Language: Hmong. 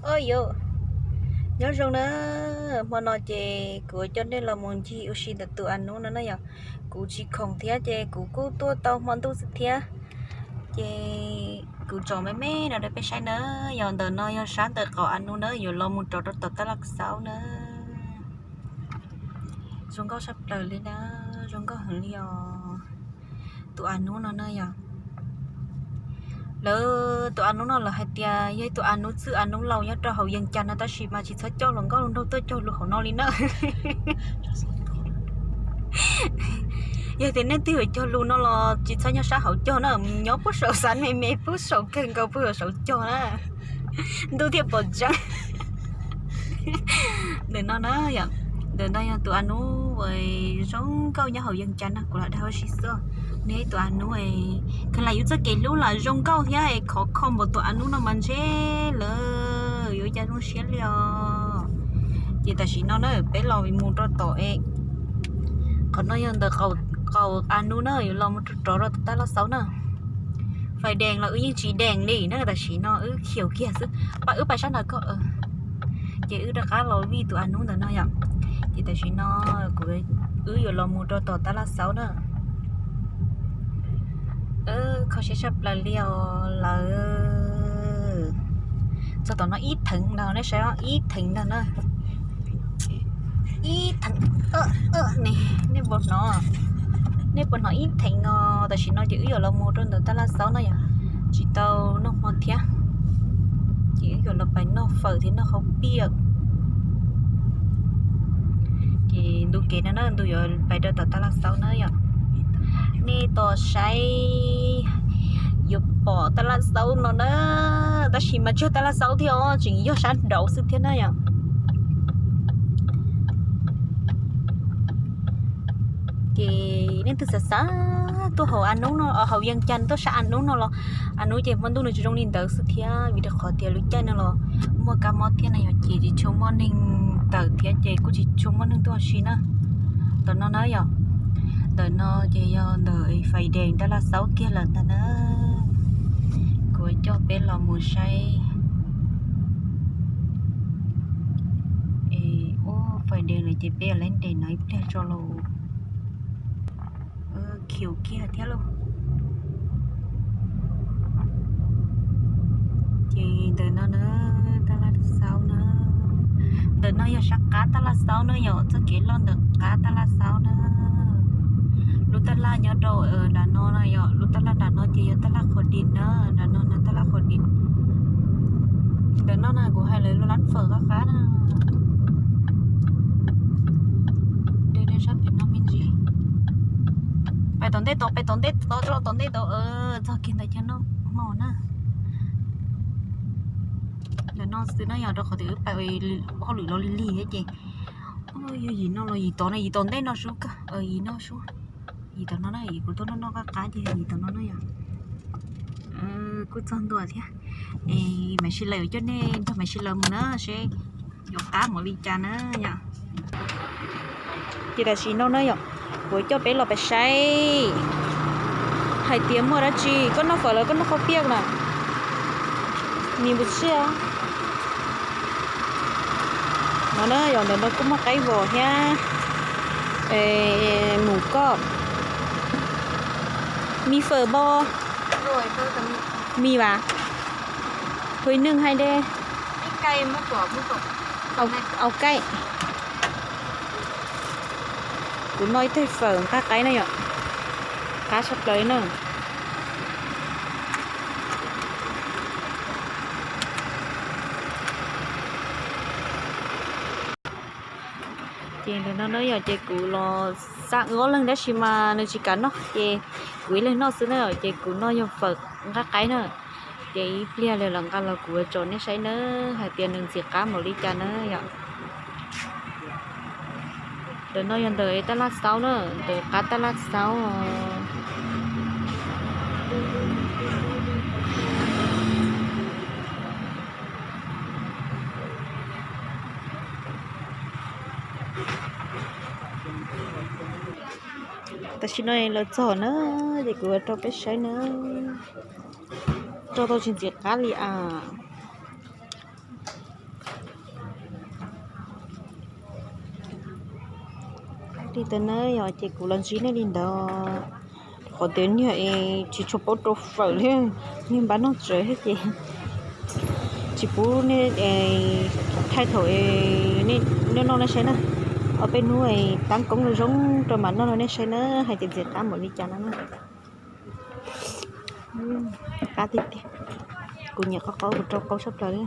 Au yau, nyob zoo na, hmo no ces kuv coj nej los mus ncig ua si ntawm tus a nub no na yom. Kuv tsis khoom thiab ces kuv kuj tuaj tau hmo ntuj xwb thiab. Ces kuv tsom me me no rau peb saib na, yog ntawm no yog sab ntawm qaum a nub na, yuav los mus rov rau tom tab laj xaub na. Zoo nkauj sab plaws li na, zoo nkauj heev li os. Tus a nub no na yog, lawv tus a nub no lawv hais tias yog ib tus a nub txwj a nub laus nyob rau hauv yees cas no tab sis mas tsis txhob coj hluas nkauj hluas nraug tuaj cog lus hauv no li na. Yog tias nej twg yuav cog lus no los tsis txhob nyob sab hauv cog na, nyob puag saum xav me me puag saum kawg nkaus puag saum cog na. Ntuj thiaj pom tseeb. Ntawm no na yom, ntawm no yog tus a nub uas zoo nkauj nyob hauv yees cas no, kuv lam dag ua si xwb. Nej tus a nub, kheev lam yus txoj kev hlub lam zoo nkauj thiab es khov kho npaum tus a nub no mas ntshe lawv yuav cas zoo siab li os. Ces tam sim no na peb los mus rau tom es, qhov no yog ntawm qaum a nub na, yuav los mus rov rau tom tab laj xaub na. Fais dees los wb yeej tsis dees li na, tam sim no wb khiaus kiag xwb. Pab wb pais sab nraud ko, ces wb rov qab los vij tus a nub ntawm no yom. Ces tam sim no kuv, wb yuav los mus rau tom tab laj xaub na. Kho siab tshaj plaws li os lawm. Txog tom no ib theem ntag, nej saib ib theem ntag na. Ib theem, nej puas hnov, nej puas hnov ib theem no? Tam sim no ces wb yuav los mus rau ntawm tab laj xaub no yom, tsis tau noj hmo thiab. Ces wb yuav los pais noj fawm thiab noj qhauv piaj. Ces ntu kev no na, ntu yuav pais rau tom tab laj xaub na yom. Nej tos saib, yuav pom tab laj xaub no na, tab sis mas tsis yog tab laj xaub thiab os, tseem yog sab nraud xwb thiab na yom. Ces nej twg xav xav tuaj hauv a nub no, hauv yees cas tuaj sab a nub no los, a nub ces hmo ntuj nws tsis zoo li ntawd xwb thiab, vim rau qhov tias lub caij no los muaj kab mob thiab na yom, ces tsis tshua muaj neeg tawm thiab ces kuj tsis tshua muaj neeg tuaj ua si na. Ntawm no na yom, ntawm no ces yog ntawm Fais Dees tab laj xaub kiag lawm ntag na. Kuv coj peb los mus saib. Ua Fais Dees lawm ces peb yuav leb nres no ib pliag tso los. Khiaus kiag thiab lauj. Ces ntawm no na, tab laj xaub na, ntawm no yog sab qab tab laj xaub na yom, txoj kev loj ntawm qab tab laj xaub na. Lub tab laj nyob rau nram no na yom, lub tab laj nram no ces yog tab laj Qhov Dis na, nram no na tab laj Qhov Dis. Ntawm no na kuv hais lawv lub lab fawm qab qab na. Sab pem no me ntsis. Pais tom ntej tod, pais tom ntej tod, los tom ntej tod, txog kiag ntawd cov noj hmo na. Ntawm no xwb na yog rau qhov tias wb pais hauj lwm los lig lig thiab ces. Yog yim no los yim tod na, yim tom ntej no sub kawg, yim no sub. Yim tom no na, yim kuv tuaj noj noj qab qab ces yim tom no na yom. Kuj txog ntua thiab. Maiv Sij Lawm coj nej nrog Maiv Sij Lawm mus na seb yuav qab npaum li cas na yom. Ces tam sim no na yom, kuv coj peb los pais saib hais tias muaj dab tsi, koj noj fawm los koj noj qhauv piaj na. Nis npus tsiaj no na yom, ntawm no kuj muaj qaib vos thiab mus koj. Mis fawm npo, mis vas, thoj neeg hais de, au kaij. Kuv noj ib teg fawm nqaij qaib na yom, qab tshaj plaws li na. Ces ntawm no na yom, ces kuv los xa ob leeg tab sis mas nws tsis kam noj ces kuv ib leeg noj xwb na, ces kuv noj yog fawm nqaij qaib na. Ces ib pliag lawv nqa los kuv tso nej saib na, hais tias nws ntxim qab npaum li cas na yom. Ntawm no yog ntawm tab laj xaub na, ntawm qab tab laj xaub. Tam sim no lawv txog na, ces kuv rau peb saib na. Rau tau tsis ntxim qab li as. Li ntawd na yog ces kuv los ntsib nej li ntawd. Qhov tias niag es tsis tshua paub rau fawm li, niag npaj noj tsawv thiab ces tsis pub nej thaij thaum nej noj nej saib na. Ob peb hnub tab koob zoo zoo rau mam noj rau nej saib na, hais tias ntxim qab npaum li cas no na. Qab tiag tiag. Kuv nyiam qaub qaub, kuv rau qaub tshaj plaws li.